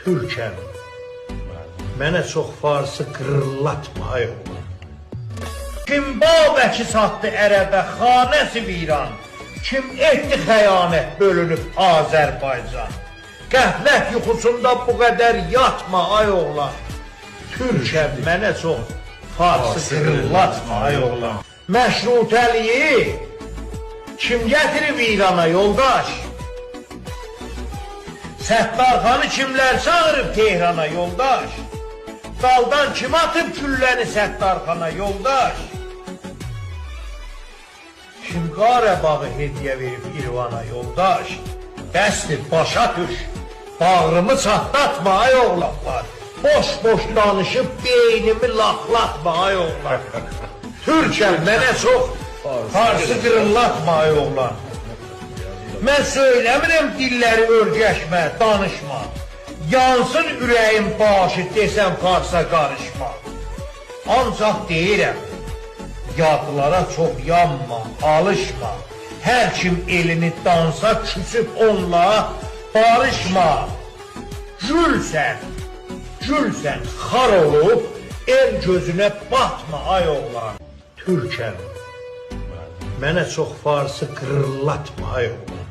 Türkəm. Mənə çox farsı qırıllatma ay oğlan. Kim Babəki satdı ərəbə xanəsi viran, kim etdi xəyanət bölünüb Azərbaycan. Qəflət yuxusunda bu qədər yatma ay oğlan. Türkəm mənə çox farsı qırıllatma ay oğlan. Məşrutəliyi kim gətirib İrana yoldaş? Səttarxanı kimlər çağırıb Tehrana yoldaş? Daldan kim atıb külləni Səttarxana yoldaş? Kim Qarabağı hediyə verib İrvana yoldaş? Bəsdir, başa düş. Bağrımı çatlatma ay oğlanlar. Boş-boş danışıb beynimi laqlatma ay oğlan. Türkəm mənə çox farsı qırıllatma ay oğlan. Mən söyləmirəm dilləri örgəşmə, danışma. Yansın ürəyim başı desəm farsa qarışma. Ancaq deyirəm, yadlara çox yanma, alışma. Hər kim elini dansa küsüb onunla barışma. Gülsən, gülsən, xar olub el gözünə batma ay oğlan. Türkəm, mənə çox farsı qırıllatma ay oğlan.